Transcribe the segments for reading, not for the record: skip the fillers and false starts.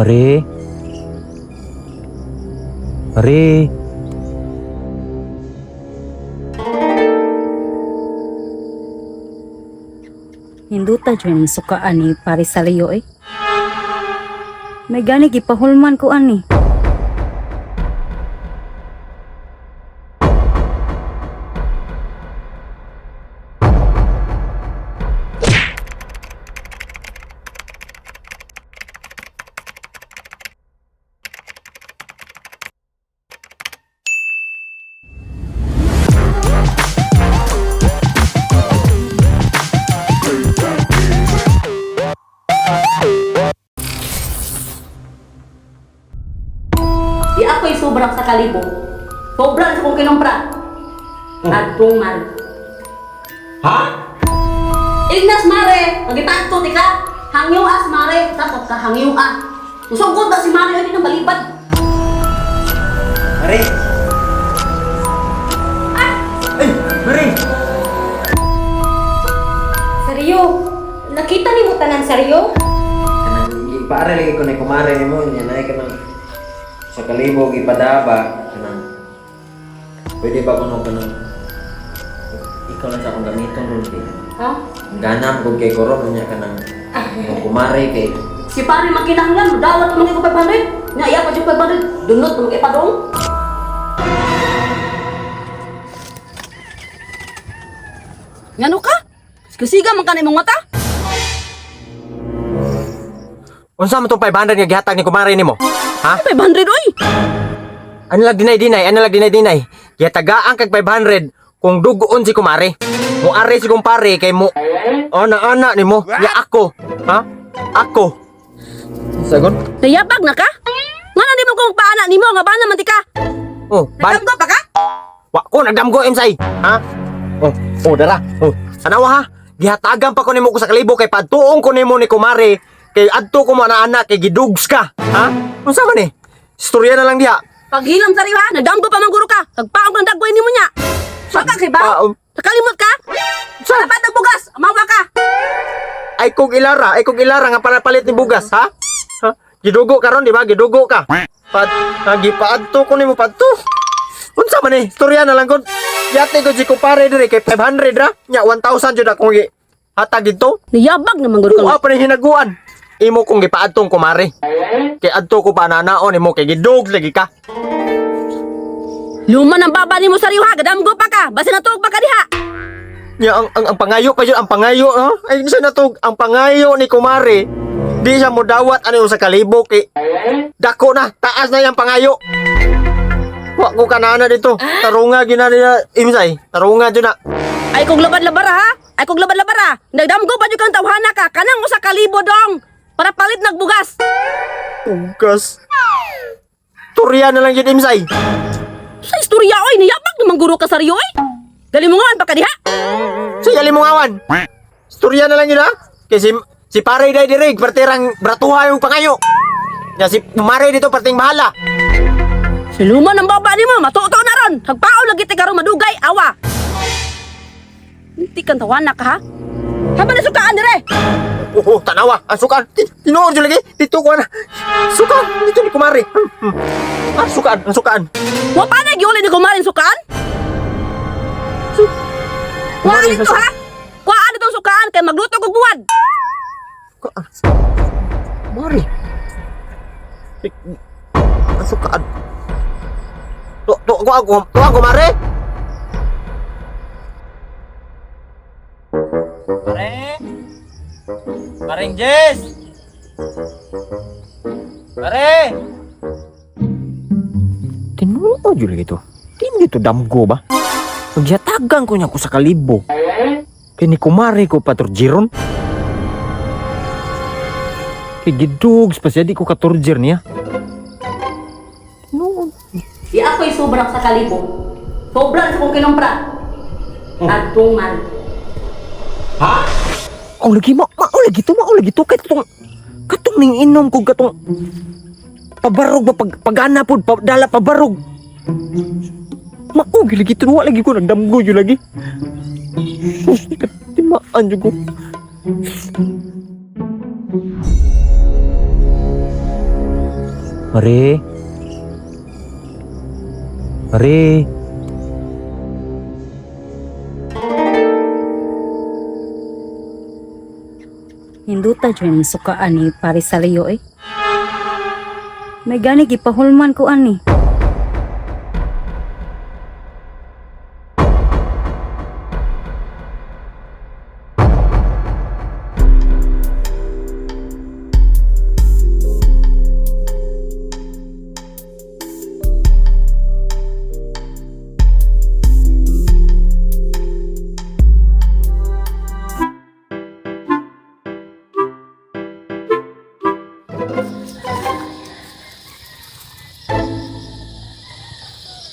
Mare. Mare. Hinduta dyan ang sukaan ni pare sa liyo eh. May gani gipahulman ko ani. Di ako'y sobrang sa kalibo. Sobrang sa kong kinumpra. Adtong man. Ha? Ignas mare, magitanto ti ka. Hangyo as mare, tapos ka hangyo ah. Usugod na si mare ay nang balibad. Mare. Ay, Mare. Seryo, nakita ni mo tanan seryo? Kanang ipaara lagi ko na kumare nimo nya nay kanang sa kalibog ipadaba kanang pwede ba kuno kanang ikaw lang sa akong gamiton ron kay Ha? ganam kog kay koron nya kanang kung kumare kay Si pare makinahanglan, dawat mo ko 500. Nga iya pa jud 500, dunot mo ipadong. Ngano ka? Kasiga man ka na imong mata? Unsa man tong 500 nga gihatag ni kumare nimo? Ha? 500 oy. Ano lang dinay-dinay, ano lang dinay-dinay. Gihatagaan kag 500 kung dugoon si kumare. Mo are si kumpare kay mo ana-ana nimo nya ako. Ha? Ako. Sagon? Nayabag na ka? Nga na di mo kung paana nimo nga bana man ti ka? Oh, ban Nagdamgo pa ka? Wa ko nagdamgo imsay. Ha? Oh, oh dara. Oh, tanawa ha. Gihatagan pa ko nimo ko sa kalibo kay padtuong ko nimo ni kumare kay adto ko mo ana-ana kay gidugs ka. Ha? Unsa man ni? Istorya na lang diha. Paghilam sa riwa, nagdamgo pa man guro ka. Kagpaong kang dagway nimo nya. Baka kay ba? Paong. Nakalimot ka? Sa? Dapat nagbugas, amawa ka. Ay kog ilara nga para palit ni bugas, ha? Ha? Gidugo ka ron, di ba? Gidugo ka. Pad, ha, gipaadto ko nimo padto. Unsa man ni? Istorya na lang gud. Yate ko si kumpare dire kay 500 ra. Nya 1000 jud akong gi hatag didto. Nayabag naman guro Kuha ka. pa rin hinaguan. Imo kong gipaadtong kumare. Kay adto ko pa nanaon imo kay gidug lagi ka. Luma ng baba nimo sa riwa, gadamgo pa ka. Basta natuog pa ka diha. Nya ang pangayo pa jud ang pangayo ha. Ay sa natug ang pangayo ni kumare. Di siya modawat ano sa kalibo kay dako na taas na yang pangayo. Wa ko kanana dito. Tarunga gina niya imsay. Tarunga jud na. Ay kung labad-labar ha. Ay kung labad-labar ha. Nagdamgo pa jud kang tawhana ka. Kanang usa ka libo dong. Para palit nagbugas. Ugas. Turya na lang jud imsay. Sa istorya oy, nayabag naman guro ka sa riyo oy. Galimungan pa ka diha. Sige limungawan. Istorya na lang yun ha. Kay si pare day dire partirang bratuha yung pangayo. Ya si kumare dito parting bahala. Siluman ang baba nimo, matuto na ron. Hagpao lagi ti karon madugay, awa. Hindi kang tawana ka ha. Haba na sukaan dire. Oh, oh, tanawa. Ang sukaan. Tinuod yun lagi. Dito ko na. Sukaan. Dito ni kumare. Ah, sukaan. Ang sukaan. Wa pa na giuli ni kumarin sukaan? Kuhaan Kumare, dito ha. Kuhaan dito sukaan kay magluto kog buwad. Sukaan. Kumare. Ang sukaan. To, to, ko ako, to ako, kumare. Mare. Pareng Jess. Mare. Tinuod yun lagi to. Di mo dito damgo ba? Pagyatagan ko niya ko sa kalibo. Kay ni kumare ko paturjiron. Kay gidugs pa siya, di ko katurjir niya. Tinuod. Di ako'y sobrang sa kalibo. Sobrang sa kong kinumpra. Adtong man. Ha? Oh, lagi mo, mao lagi to, mao lagi to kay katong katong ning inom ko katong pabarog ba pag pagana pod pa, dala pabarog. Mao gyud lagi to, wa lagi ko nagdamgo jud lagi. Sus, timaan jud ko. Mare. Mare. Hinduta jud ning sukaan ni pare sa Leo eh. May gani gipahulman ko ani.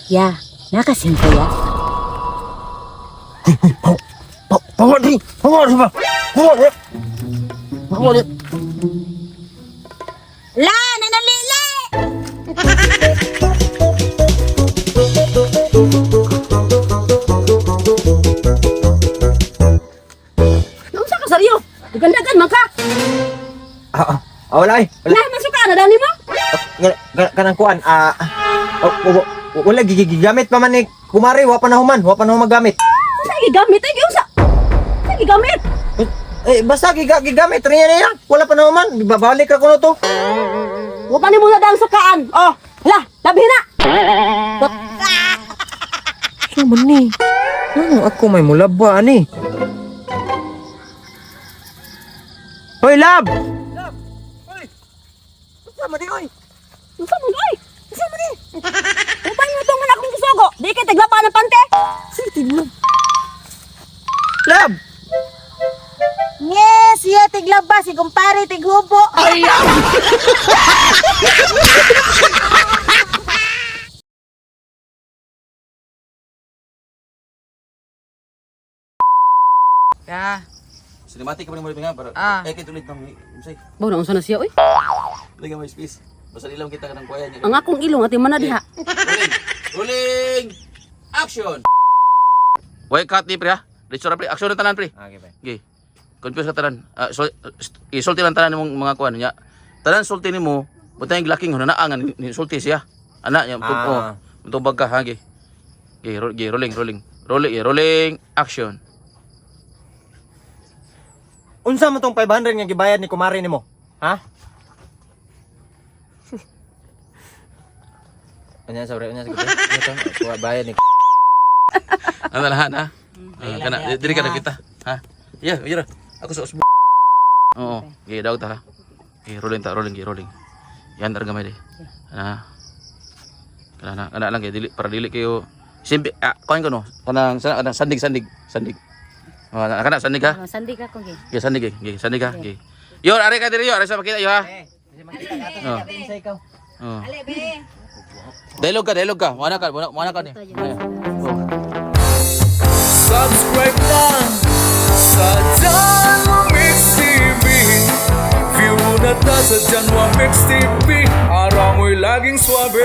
Ya, nakasingko ya. Pawa di. Pawa di ba? Pawa di. Pawa di. La, nanalili! Naunsa ka saryo? Dagan-dagan man ka. Ah, ah, ah, wala eh. Wala. Na, masuka na dani mo. Kanang kuan, ah, oh, wala gigamit pa man ni kumare, wa pa na human, wa pa na human gamit. Unsa gigamit ay giunsa? Unsa gigamit? Eh, basta gigamit rin yan niya. Wala pa na human, babalik ako na to. Wa pa nimo na dang sukaan. Oh, hala, labi na. Ano man ni? Ano ako may mulaba ani? Hoy, lab! Lab! Hoy! Unsa man di oy? Unsa man oy? Unsa man ni? Upan mo tong man akong gisugo. Di kay taglaba ng pante. Lab! Yes, siya tiglaba, si kumpare tighubo. Ya. Cinematic ka pa rin nga para eh kay tulit ng unsay. Baw na unsa na siya oy? Lagi mo space. Basta ilang kita kanang kuya niya. Ang akong ilong ati man na diha. Rolling. Rolling. Action. Way cut ni pre ha. Diretso ra pre. Action na tanan pre. Okay, pre. Okay. Confuse ka tanan. Ah, so, isulti lang tanan nimong mga kuan niya. Tanan sulti nimo, butang laking hunanaa nga ni sulti siya. Ana niya oh, tubag ka ha gi. Gi, gi, rolling, rolling. Rolling, eh, rolling, action. Unsa mo tong 500 nga gibayad ni kumare nimo? Ha? Unya sa unya sa gabi. Kuha bayad ni Ano lahat ha? Ah, kana diri ka na kita. Ha? Yeah, yeah. Ako sa usbo. Oo, okay, daw ta ha. Okay, rolling ta, rolling, okay, rolling. Yan tar gamay di. Ah. Kana na, kana lang kay dili para dili kayo simpi ah, kuan ko no. Kanang kanang sandig sandig, sandig. Oh, kana sandig ha. Sandi ka ko gi. Okay, sandig eh. Okay, sandig ha. Okay. Yor, are ka diri yor, are sa makita yo ha. Oh. Unsa ikaw? Oh. Dialog ka, dialog ka. Mana ka, mana ka ni. Oh. Subscribe na sa Janwa Mix TV. View na ta sa Janwa Mix TV. Araw mo'y laging swabe.